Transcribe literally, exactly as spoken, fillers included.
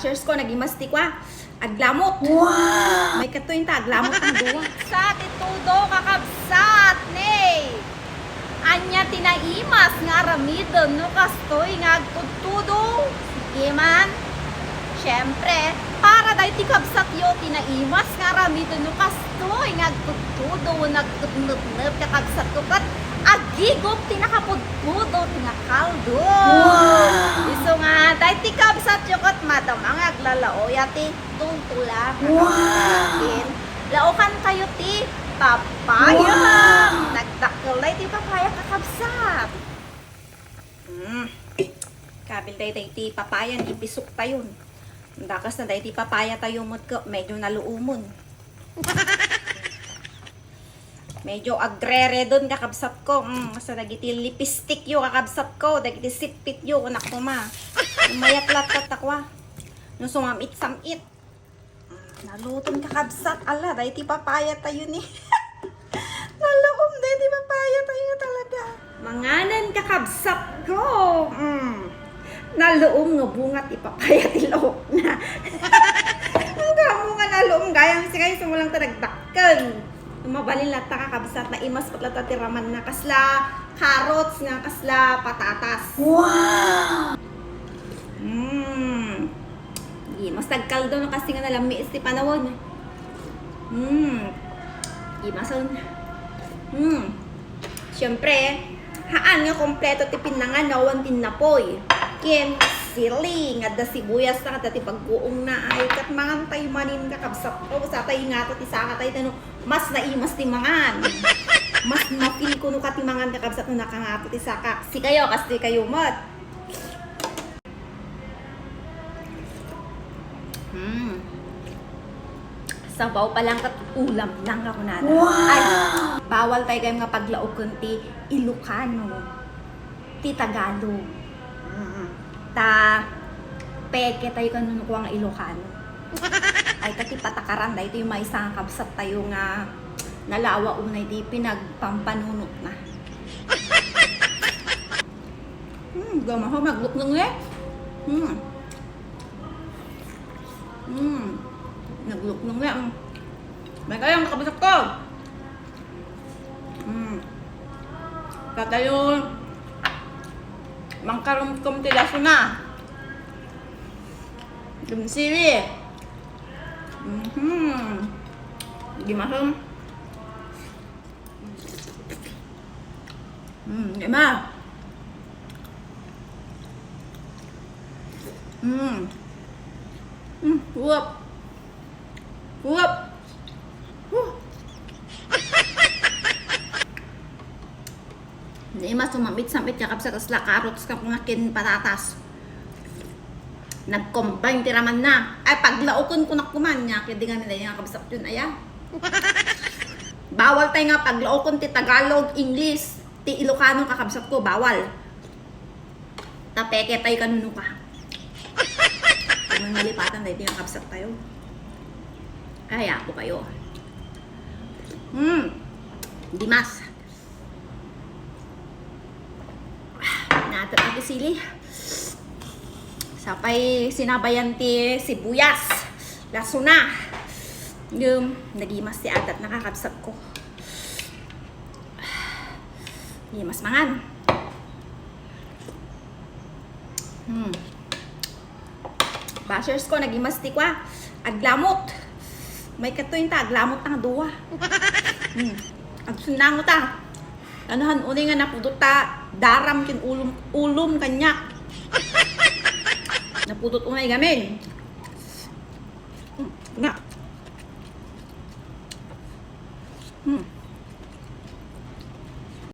Cheers ko, nagimas ti kua. Aglamot. Wow! May katoy ta, aglamot ang duwa. Sa ti tudo, kakabsat, ne. Ania ti naimas nga aramiden no kastoy nga agtudtudo? Sige man. Siyempre, para daytoy kabsatyo ti naimas nga aramiden no kastoy nga agtudtudo wenno agtudnepnep, kakabsatko, ket agigop ti nakapudpudot nga kaldo. Wow! Isu nga, daytoy kabsatyo ket madama nga aglalaoya ti tultula. Wow! Laokantayo ti papaya. Wow! Nagdakkel daytoy papaya, kakabsat. Mm. Kabil daytoy ti papaya, ipisok tayon. Dakas na daytoy papaya tayo met ket medyo naluomon. Medyo agreredon, kakabsat ko. Mm, sa dagiti lipstick yo, kakabsat ko, dagiti sippit yo, kunak koma. Mayat latta takwa. No sumamit-samit. Naluton, kakabsat. Ala, daytoy papaya tayo ni. Naluom daytoy papaya tayo talaga. Manganen, kakabsat ko. Mm. Naluom nga bunga ti papaya ti laok na. Ang damo nga naluom, gayam sika, isu lang ta nagdakkel. Mabalin latta, kakabsat, naimas pay latta ti raman na. Kasla carrots nga kasla patatas. Wow! Mm. Di, mas nagkaldo no kasi nga nalamiis ti panawen. Mm. Di, masun. Mm. Siyempre, haan nga kompleto ti pinnangan no awan ti napoy. Ken sili, nga adda sibuyas na, nga adda ti bagoong na, ay, ket mangan tayo manin, kakabsat ko, sa tayo nga to, ti saka tayo, tano, mas naimas ti mangan. Mas ma-feel ko no ka ti mangan, kakabsat, no nakangato ti saka. Sikayo, kas ti kayo met. Hmm. Sabaw pa lang ket ulam lang ako nada. Wow! Ay, bawal tayo gayam nga paglaoken ti Ilocano, ti Tagalog. Mm. Ta, peke tayo kanunukua nga Ilocano. Ay, ta ti patakaran, daytoy maysa nga kabsat tayo nga nalawa unay ti pinagpampanunot na. Hmm, gamaho, magluknong eh. Hmm. Hmm. Nagluknong eh. May kayang nakabasok ko. Hmm. Tatayo. Mangkarumkum ti lasuna. Dumsili. Mhm. Di masam. Mm, di ba? Mm. Mm, huwap. Huwap. Huh. Di mas sumamit-samit ya, kabsat, kasla carrots ka kung akin patatas. Nag-combine ti raman na. Ay, paglaoken ko na kuman niya. Kaya di kami na yung kabsat yun, aya. Bawal tayo nga paglaoken ti Tagalog, English, ti Ilocano, kakabsat ko, bawal. Ta peke tayo kanunukua. Kung nalipatan tayo, yung kabsat tayo. Ay, ako kayo. Hmm. Di mas. Natat ang sili. Sapay sinabayan ti sibuyas. Lasuna. Yung nagimas ti adat, nakakabsat ko. Nagimas mangan. Hmm. Bashers ko, nagimas ti kua. Aglamot. May katoy ta, aglamot nga duwa. Hmm. Agsunango ta. Ano han unay nga napudot ta, daram kin ulom, ulom kaniak. Napudot unay gamin. Hmm. Nga.